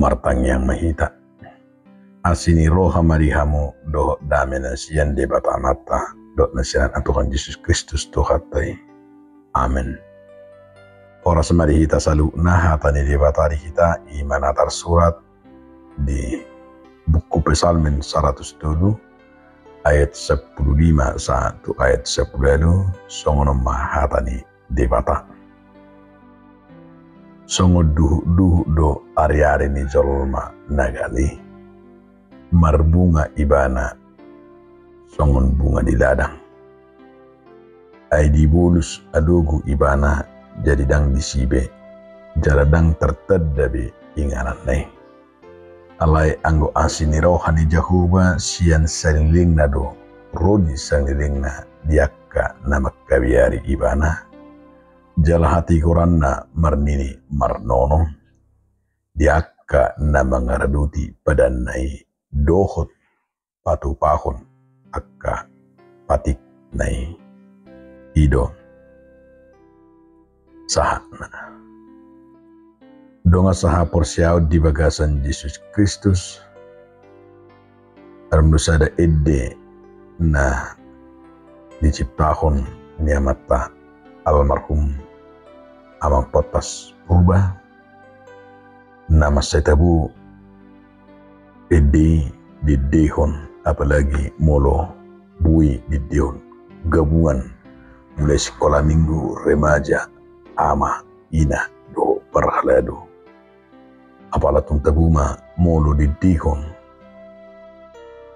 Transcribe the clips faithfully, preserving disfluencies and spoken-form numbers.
Martangiang ma hita. Asi ni roha ma di hamu dohot dame na sian Debata Amanta dohot na sian Tuhan Jesus Kristus Tuhanta i. Amen. Horas ma di hita saluhutna. Hata ni Debata di hita i ma na tarsurat di buku Psalmen saratus tolu ayat sampulu lima sahat tu ayat sampulu ualu. Songon on ma hata ni Debata. Songon duhutduhut do ariari ni jolma na gale i. Marbunga ibana songon bunga di ladang. Ai dibolus alogo ibana, jadi ndang disi be, jala ndang tartanda be ingananna i. Alai anggo asi ni roha ni Jahowa sian salelengna do ro di salelengna di angka na mangkabiari ibana, jala hatigoranna marnini marnono di angka na mangaradoti padanna i dohot patupahon angka patikna i. I do sahatna. Dongan sahaporseaon di bagasan Jesus Kristus, adong do sada ende na diciptahon ni amanta almarhum Amang Pottas Purba, na mansai tabo ende i diendehon, apalagi molo boi diendehon gabungan mulai sikola minggu, remaja, ama, ina dohot parhalado. Apala tung tabo ma molo diendehon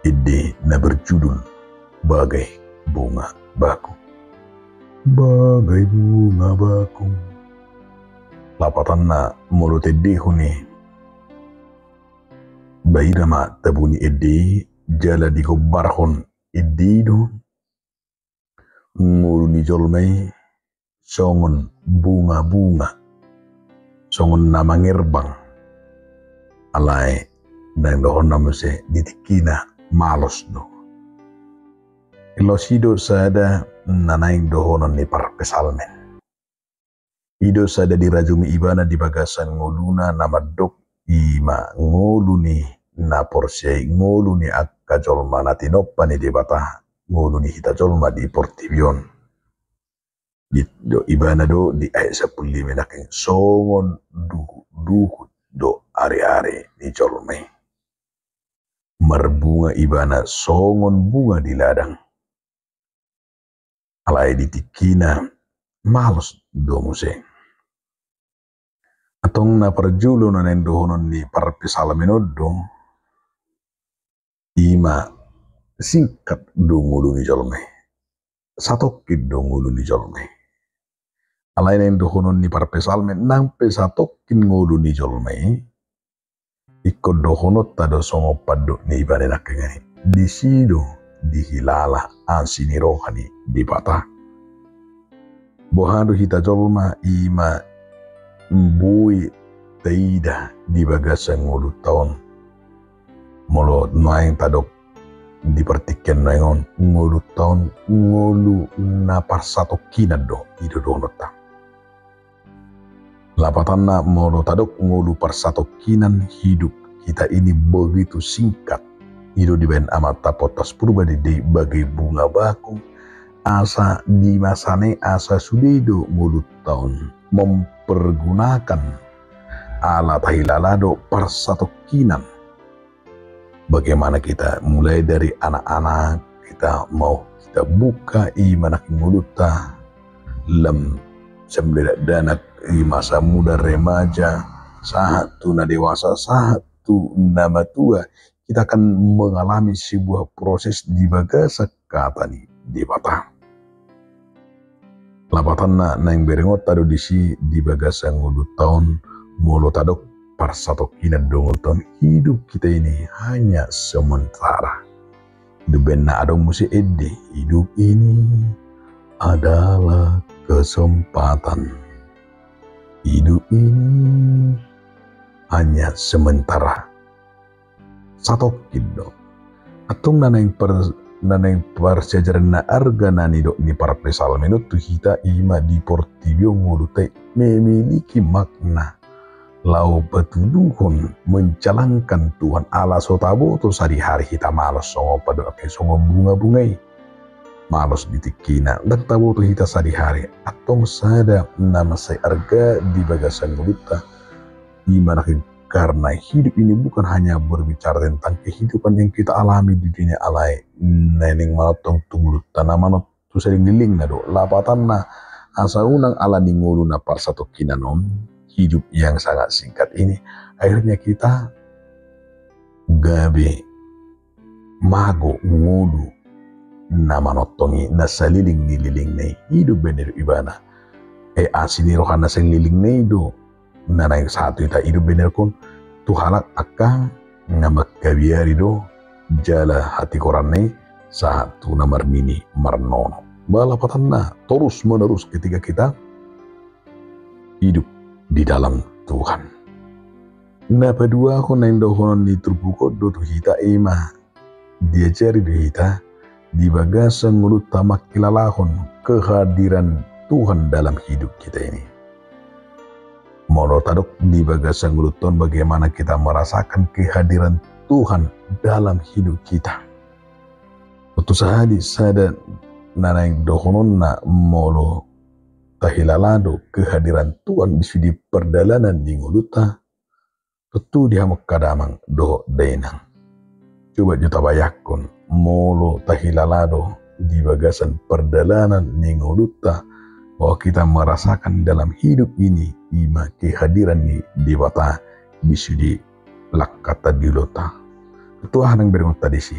ende na berjudul Bagai Bunga Bakung. Bagai bunga bakung. Lapatanna molo taendehon i, ba ida ma tabo ni ende i jala digombarhon ende i do ngolu ni jolma i songon bungabunga, songon na mangerbang. Alai naeng dohononna muse di tingkina malos do. Laos i do sada na naeng dohonon ni parpsalmen. I do sada dirajumi ibana di bagasan ngoluna na mandok, i ma ngolu ni na porsea i, ngolu ni angka jolma na tinompa ni Debata, ngolu ni hita jolma di portibi on. Di, do, ibana do di ayat sampulu lima nangkin, songon duhutduhut do ariari ni jolma i. Marbunga ibana songon bunga di ladang. Alai di tingkina malos do muse. Antong na parjolo na naeng dohonon ni parpsalmen on do, i ma singkat do ngolu ni jolma i. Satongkin do ngolu ni jolma i. Alai naeng dohonon ni parpsalmen, nang pe satongkin ngolu ni jolma i, ingkon dohononta do songon pandok ni ibana nangkin i. Disi do dihilala asi ni roha ni Debata. Boha do hita jolma i ma boi taida di bagasan ngolunta on. Molo naeng tadok di partingkian naeng on, ngolunta on ngolu na parsatongkinan do, i do dohononta. Lapatanna molo tadok ngolu parsatongkinan, hidup kita ini begitu singkat. I do dibaen amanta Pottas Purba di ende i bagai bunga bakung, asa di masa na i asa sude do ngolunta on mempergunakan ala tahilala do parsatongkinan. Bagaimana kita mulai dari anak-anak, kita mau kita buka i ma nangkin ngolunta, lam sian dakdanak, di masa muda, remaja, sahat tu na dewasa, sahat tu na matua, kita akan mengalami sebuah proses di bagasan hata ni Debata. Lapatanna naeng berengonta do disi di bagasan ngolunta on, molo tadok parsatongkinan do ngolunta on, hidup kita ini hanya sementara. Dibaen na adong muse ende, hidup ini adalah kesempatan. Hidup ini hanya sementara. Satongkin do. Antong na naeng par-, na naeng parsiajaran na arga na nidok ni parpsalmen on tu hita i ma di portibi on ngolunta i memiliki makna. laho patuduhon menjalankan Tuhan, ala so taboto sadihari hita malos songon padok, songon bunga-bunga i malos di tingkina. Ndang taboto hita sadihari. Antong sada na mansai arga di bagasan ngolunta, i ma nangkin karena hidup ini bukan hanya berbicara tentang kehidupan yang kita alami di dunia, alai na naeng manongtong tu ngolunta, na manongtong tu salelenglelengna do. Lapatanna, asa unang ala ni ngolu na parsatongkinan on, hidup yang sangat singkat ini, akhirnya kita gabe mago ngolu na manongtong i, na saleleng ni lelengna i. I do baenon ibana. Eh, asi ni roha na saleleng na i do na naeng sahat tu hita. I do baenon tu halak angka na mangkabiari do jala hatigoranna i sahat tu na marnini marnono. Ba lapatanna, torus menerus ketika kita hidup di dalam Tuhan. Na paduahon naeng dohonon ni turpuk on do tu hita, i ma diajari do hita di bagasan ngolunta mangkilalahon kehadiran Tuhan dalam hidup kita ini. Molo tadok di bagasan ngolunta on, bagaimana kita merasakan kehadiran Tuhan dalam hidup kita. Tontu sahali sada na naeng dohononna, molo tahilala do kehadiran Tuhan di sude pardalanan ni ngolunta, tontu di hamu angka damang dohot dainang, coba jo tabayangkon, molo tahilala do di bagasan pardalanan ni ngolunta bahwa kita merasakan dalam hidup ini i ma kehadiran ni Debata di sude langkanta, di ulaonta. Tontu aha naeng berengonta disi?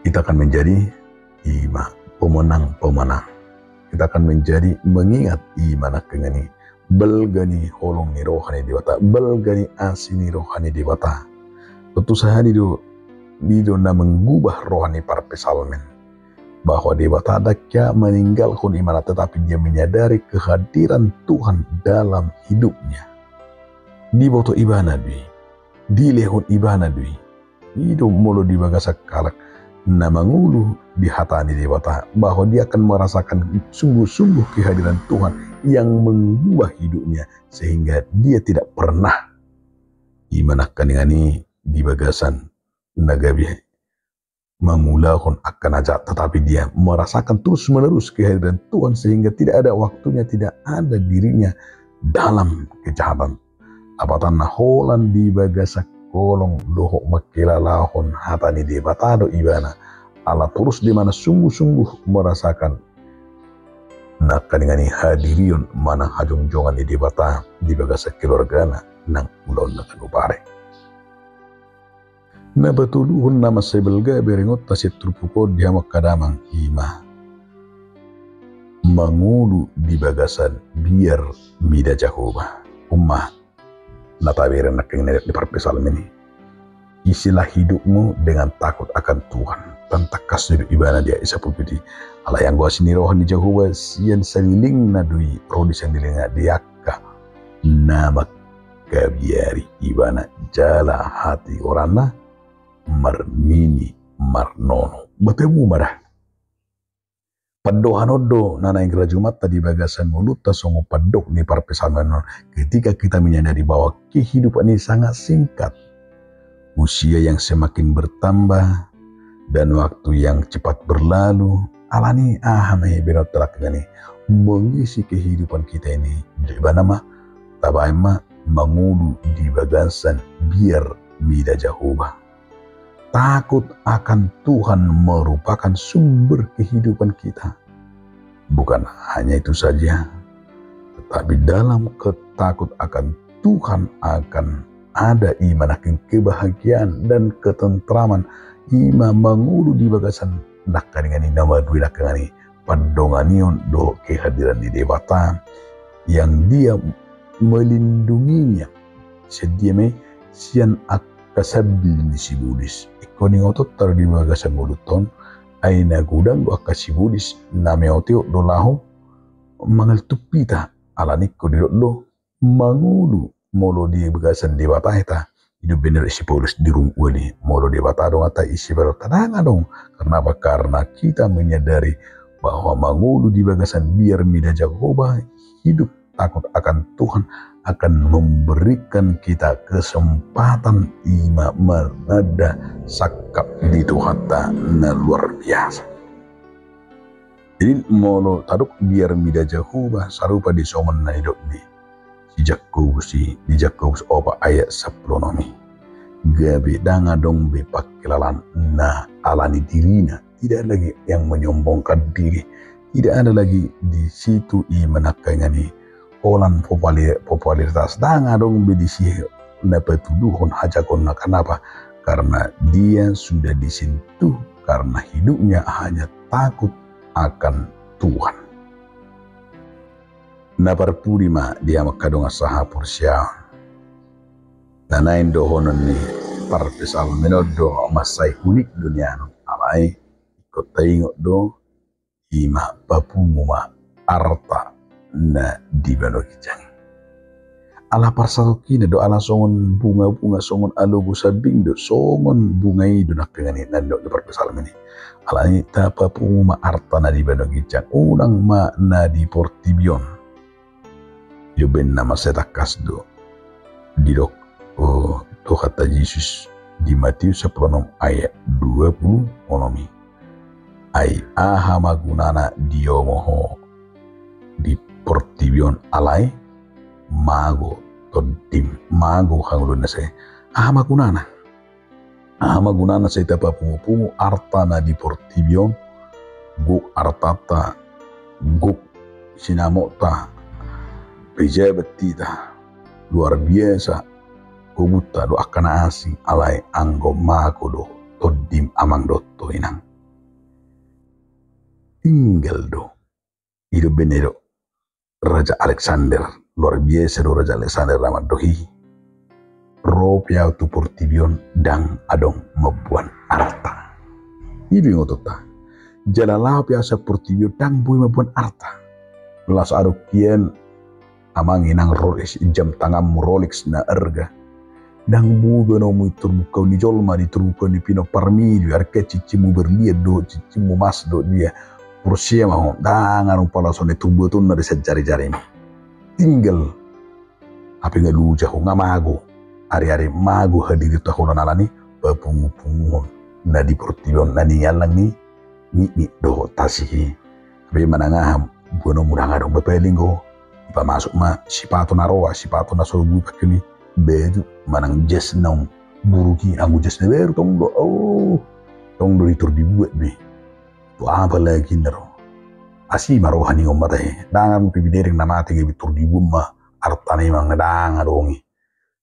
Kita akan menjadi i ma pemenang-pemenang. Kita akan menjadi mengingat i ma nangkiningan i balga ni holong ni roha ni Debata, balga ni asi ni roha ni Debata. Tontu sahali do, i do na mangubah roha ni parpsalmen, bahwa Debata ndang ia meninggalkan ibana, tetapi dia menyadari kehadiran Tuhan dalam hidupnya. Diboto ibana do i, dilehon ibana do i. I do molo di bagasan halak na mangolu di hata ni Debata, bahwa dia akan merasakan sungguh-sungguh kehadiran Tuhan yang mengubah hidupnya, sehingga dia tidak pernah i ma nangkiningan i di bagasan na gabe mangulahon angka na jahat, tetapi dia merasakan terus-menerus kehadiran Tuhan, sehingga tidak ada waktunya, tidak ada dirinya dalam kejahatan. Lapatanna, holan di bagasan holong dohot mangkilalahon hata ni Debata do ibana, ala torus do ibana sungguh-sungguh merasakan nangkiningan i hadirion manang hajongjongan ni Debata di bagasan keluargana nang ulaonna ganup ari. Na patoluhon na mansai balga berengonta sian turpuk on di hamu angka damang, i ma mangolu di bagasan biar mida Jahowa. On ma na tabereng nangkiningan i di parpsalmen i. Isilah hidupmu dengan takut akan Tuhan. Ndang tangkas do ibana di ayat sampulu pitu i. Alai anggo asi ni roha ni Jahowa sian salelengna do i ro di salelengna, di angka na mangkabiari ibana jala hatigoranna marnini marnono. Ba temu ma da. Pandohan on do na naeng rajumanta di bagasan ngolunta songon pandok ni parpsalmen on, ketika kita menyadari bahwa kehidupan ini sangat singkat, usia yang semakin bertambah, dan waktu yang cepat berlalu. Alani aha ma i, berengonta nangkiningan i, mengisi kehidupan kita ini? Jadi ibana ma, tabaen ma, mangolu di bagasan biar mida Jahowa. Takut akan Tuhan merupakan sumber kehidupan kita. Bukan hanya itu saja, tetapi dalam ketakut akan Tuhan akan ada i ma nangkin kebahagiaan dan ketentraman, i ma mangolu di bagasan nangkiningan i na madua nangkiningan i, pandonganion dohot kehadiran ni Debata yang Dia melindunginya. Sian dia ma i? Sian angka sambil ni sibolis. Ingkon ingotonta do di bagasan ngolunta on, ai na godang do angka sibolis na meoteot do laho mangaltup hita. Alani ingkon didok do mangolu, molo di bagasan Debata hita. I do baenon si Paulus di Rom ualu i, molo Debata adong hata, ise pe adong hita? Ndang adong. Karena apa? Karena kita menyadari bahwa mangolu di bagasan biar mida Jahowa, hidup takut akan Tuhan akan memberikan kita kesempatan ima menanda sangkap di Tuhanta na luar biasa. Jadi molo tadok biar mida Jahowa sarupa di songon na nidok ni si Jakobus i di Jakobus opat ayat sampulu onom i. Gabe ndang adong be pangkilalaan na ala ni dirina, tidak ada lagi yang menyombongkan diri, tidak ada lagi di situ i manangkaningan i holan popularitas, ndang adong be disi na patuduhon hajagoonna. Kenapa? Karena dia sudah disentuh, karena hidupnya hanya takut akan Tuhan. Na parpudi ma di hamu angka dongan sahaporseaon, na naeng dohonon ni parpsalmen on do mansai unik do nian on, alai ingkon taingot do ima papungu ma arta na di banua ginjang i. Ala parsatongkinan do, ala songon bunga-bunga, songon alogo sambing do, songon bunga i do nangkaningan i na nidok ni parpsalmen i. Alani tapapungu ma arta na di banua ginjang, unang ma na di portibi on. Io, baen na mansai tangkas do didok Tuhanta Jesus di Matius sampulu onom ayat dua pulu onom i. Ai aha ma gunana diomo ho di portibi on alai mago tondim, mago hangoluan na sai? Aha ma gunana? Aha ma gunana sai tapapungu-pungu arta na di portibi on? Gok artanta, gok sinamotta, pejabat hita, luar biasa gobunta dohot angka na asing, alai anggo mago do tondim, amang dohot inang, tinggal do. I do baen na nidok Raja Alexander. Luar biasa do Raja Alexander na mandok i, ro pe ahu tu portibi on ndang adong mamboan arta. I do ingotonta. Jala laho pe ahu sian portibi on ndang boi mamboan arta. Laos adong hian, amang inang, Rolex, jam tanganmu Rolex na arga. Ndang boi boanonmu di torbukkaon ni jolma, di torbukkaon ni pinomparmi do i, arga cincimmu berlian dohot cincimmu emas dohot dia. Porsea ma ho, ndang adong palaoson ni turbuatonna di sian jari-jarimu. Tinggal, hape nga luja ho, nga mago. Ari-ari mago hadirinta holan alani papungu-punguhon na di portibi on na ningiallang ni ngikngik dohot tasik i. Hape manang aha boanonmu ndang adong be, paling do dipamasuk ma sipatu na roa, sipatu na so boi pangke ni baju, manang jas na umburuk i, anggo jas na baru tong do, oh, tong do di toru dibuat be. Tu apalagi na ro. Asi ma roha ni on ma tahe. Ndang adong pe binereng na mate gabe toru dibuat ma artana i, manang ndang adong i.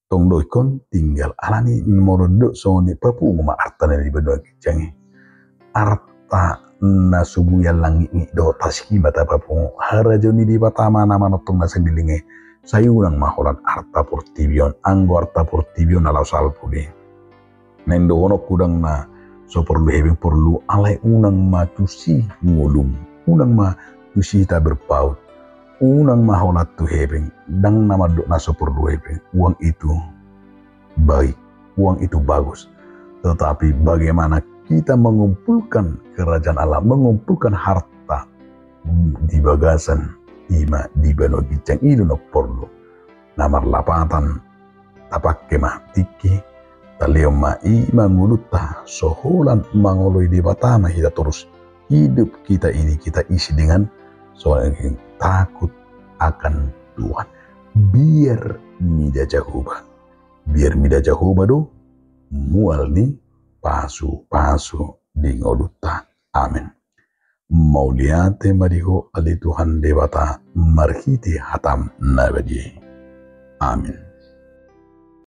Tong do ingkon tinggal. Alani molo didok songon i, papungu ma arta na di banua ginjang i. Arta na so boi allang ngikngik dohot tasik i ma tapapungu. Harajaon ni Debata ma na manongtong na sanggiling i. Sai unang ma holan arta portibi on, anggo arta portibi on na laho salpu be. Naeng dohononku, ndang na so porlu hepeng porlu, alai unang ma tusi ngolum, unang ma tusi hita berpaut. Unang ma holan tu hepeng, ndang na mandok na so porlu hepeng. Uang itu baik, uang itu bagus. Tetapi bagaimana kita mengumpulkan kerajaan Allah, mengumpulkan harta di bagasan i ma di banua ginjang i do na porlu. Na marlapatan, tapangke ma tingki, talehon ma i ma ngolunta, so holan mangoloi Debata ma hita torus. Hidup kita ini kita isi dengan songon i, takut akan Tuhan. Biar mida Jahowa. Biar mida Jahowa do mual ni pasu-pasu di ngolunta. Amen. Mauliate ma di Ho ale Tuhan Debata, marhite hataM na badia i. Amen.